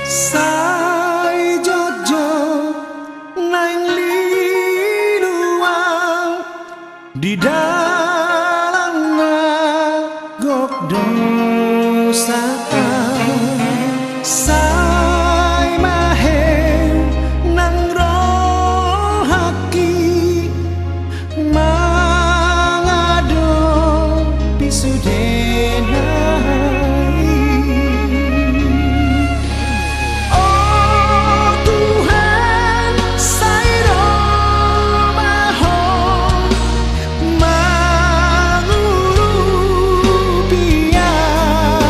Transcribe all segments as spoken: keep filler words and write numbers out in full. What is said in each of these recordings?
Sai jotjot naeng lilu au di dalan na gok dosa. Sai maheu nang rohangki mangadopi sude nai. O Tuhan, sai ro ma Ho mangurupi au.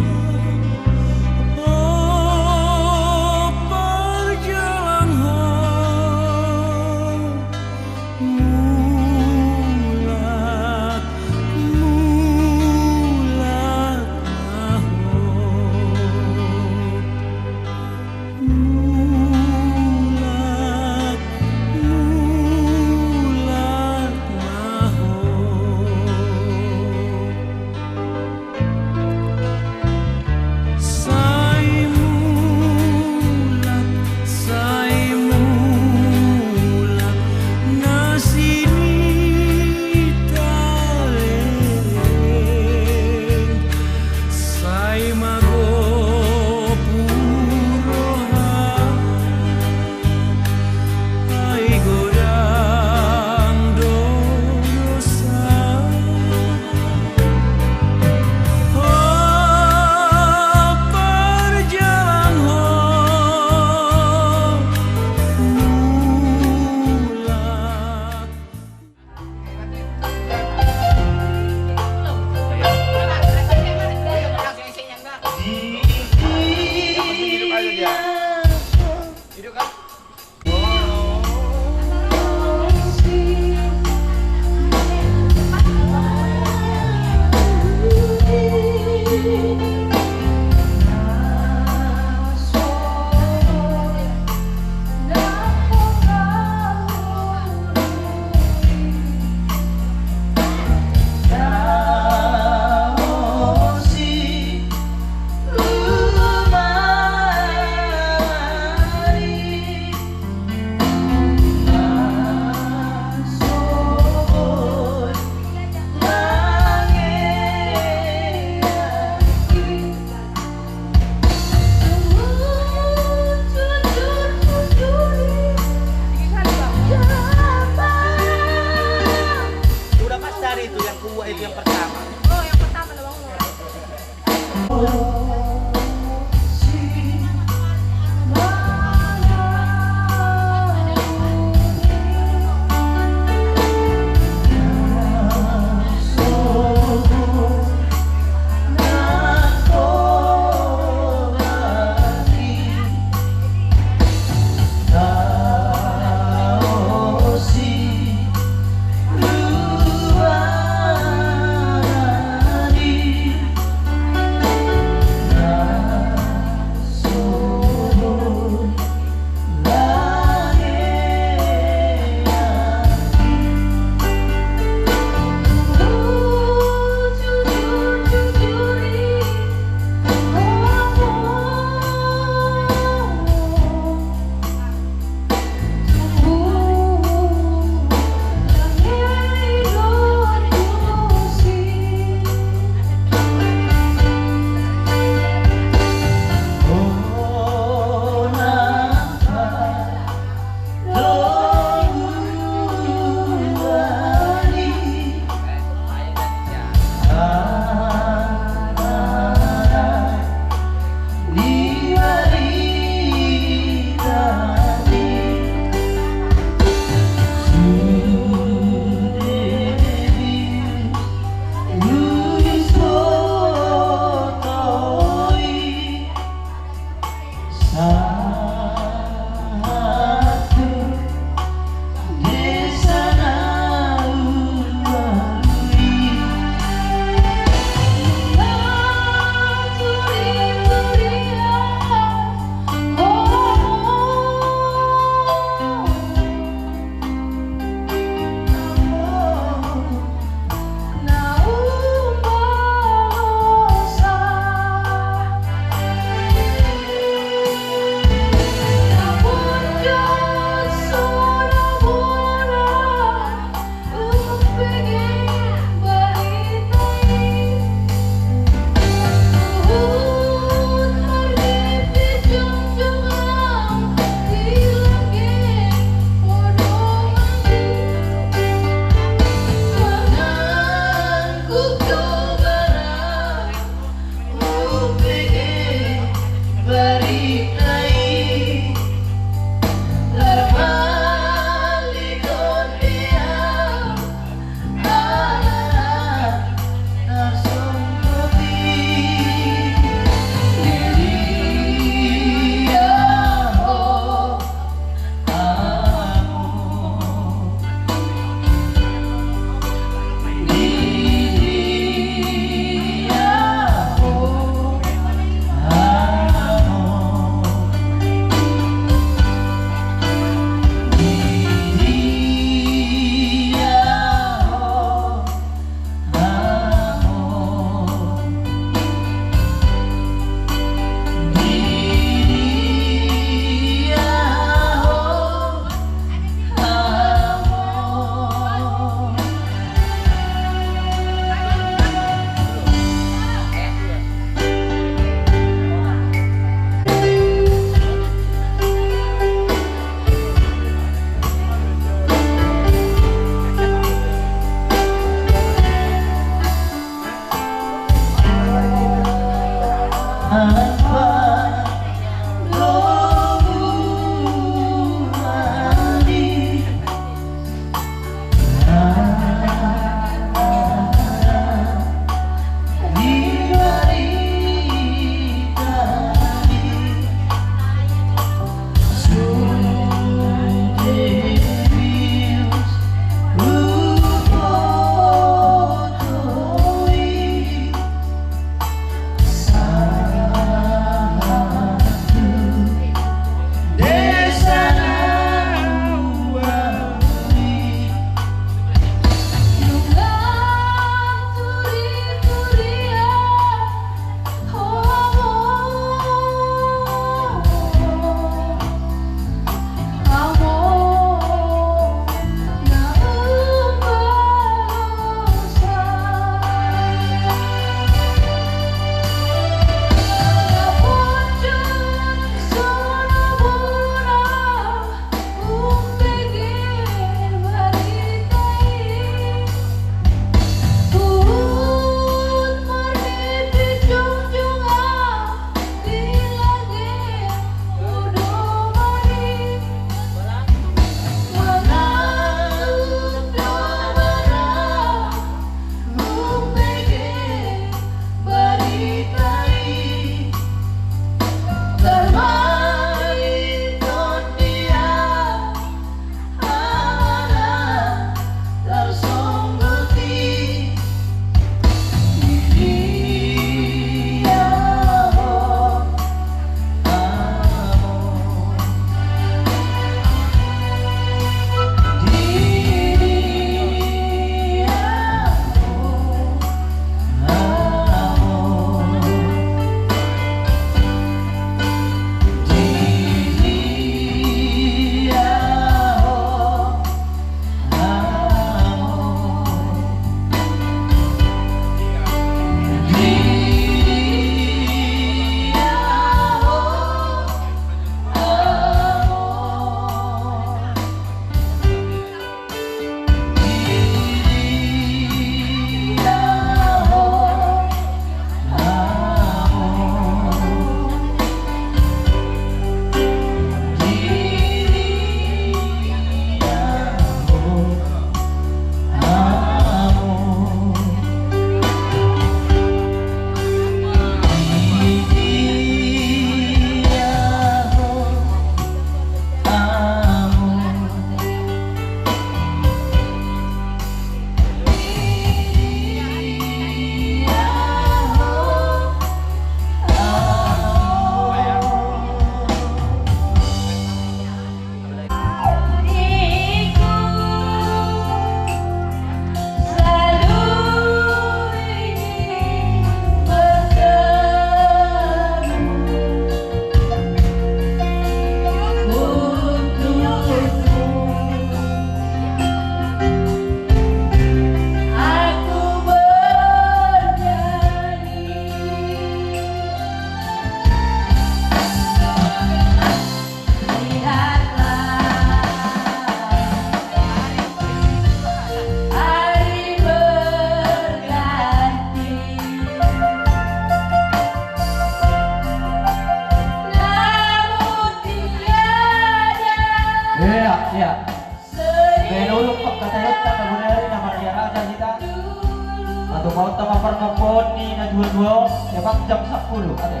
Ni na dua dua on, dapat jam sapuluh, ate.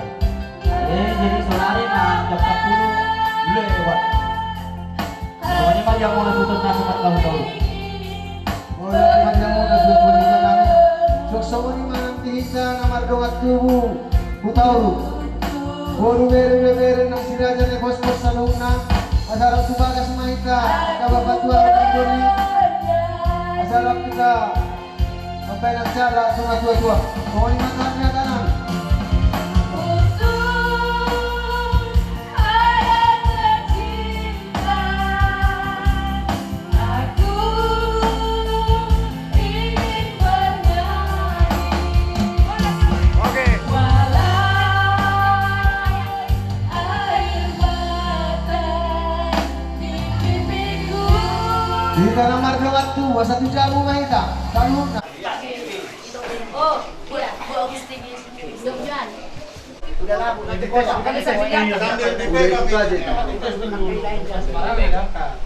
Eh, jadi sonari na jam sapuluh lewat. Pokoknya mari aku na tutup na tempat kau tahu. Olo, mari aku na tutup na tempat kau tahu. Songon i ma nang di hita na mardongan tubu, Hutauruk. Boru, bere, bere, nang si raja, nang si bospos saluhutna. Asa rap tu bagas ma hita, na bapatua, na bondon i. Asa rap hita mambahen acara tu na tuatua. Songon i ma hata ni hata nami. Oke. Hita na mardongan tubu, asa tu jabu ma hita saluhutna. Oh, iya, Bu Agustin. Udah lah, Bu. Nanti kosong. Kan bisa dilihat. Sambil dipegang. Itu aja. Sembarangan ya, kan?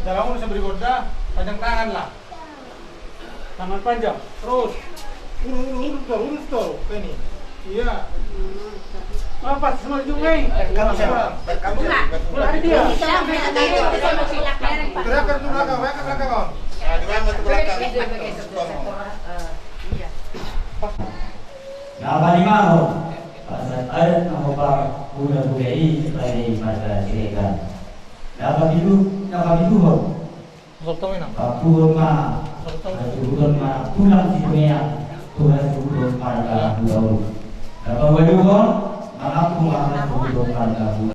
Dalam urusan berikutnya, panjang tangan lah. Tangan panjang, terus. Urus, urus, urus, urus, tuh, kayak ini. Iya. Apa, semua juga, eh? Rekam, rekam. Ada dia. Gerakan ke belakang, gerakan ke belakang, kawan. Nah, gerakan ke belakang. Iya. Na palimahon, pasahat adat na hombar, hula-hula i sebagai marga Siregar. Na papitu, na papituhon. Papuhon ma, hasuhuton ma tulang Situmea, tu hasuhuton marga Hutauruk. Na paualuhon, mangampung ma hasuhuton marga Hutauruk.